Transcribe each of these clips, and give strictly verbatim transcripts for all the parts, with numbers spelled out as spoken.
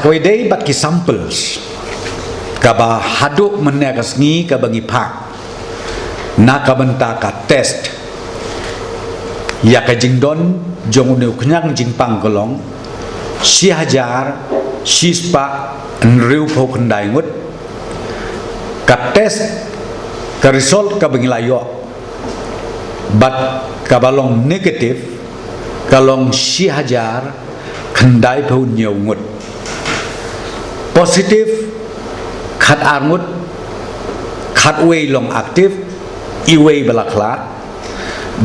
Kawei dei bad ki samples kaba haduh mynne ka sngi kaba ngi phah na ka bynta ka test ïa ka jingdon jong une u khñiang jingpang ka long shi hajar shi spah hynriewphew khyndai ngut. Ka test, ka result kaba ngi la ïoh bad kaba long negative ka long shi hajar khyndaiphew hynñiew ngut. Positive khat ar ngut, khat wei long active, iwei ba la khlad.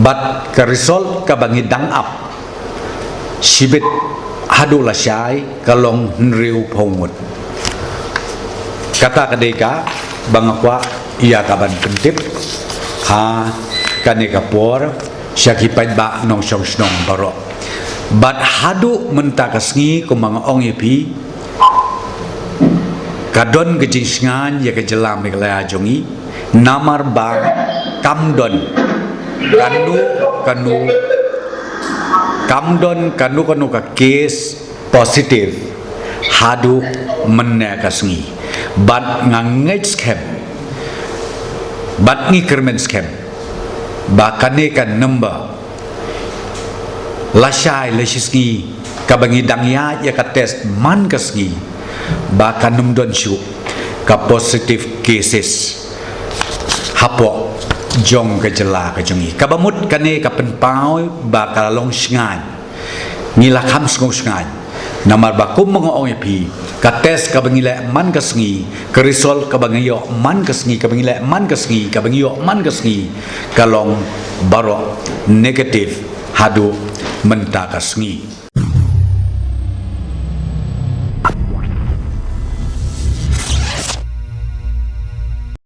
Bad ka result kaba ngi dang ap shibit haduh lashai ka long hynriewphew ngut. Kata ka dei kaba nga kwah ïa ka ban pyntip ha kane ka por sha ki paidbah nongshong shnong baroh. Bad haduh mynta ka sngi kumba nga ong ïa phi, ka don ka jingshngaiñ ïa ka jylla Meghalaya jong ngi, namar ba kam don kano kano, kam don kano kano ka case positive haduh mynne ka sngi. Bad nga ngeit skhem bad ngi kyrmen skhem ba kane ka number lashai lashisngi kaba ngi dang ïaid ïa ka test man ka sngi ba kan ym don shuh ka positive cases hapoh jong ka jylla ka jong ngi. Kaba mut kane ka pynpaw ba ka la long shngaiñ, ngi la kham sngew shngaiñ. Namar ba kum ba nga ong ïa phi, ka test kaba ngi leh man ka sngi, ka result kaba ngi ïoh man ka sngi, kaba ngi leh man ka sngi, kaba ngi ïoh man ka sngi, ka long baroh negative haduh mynta ka sngi.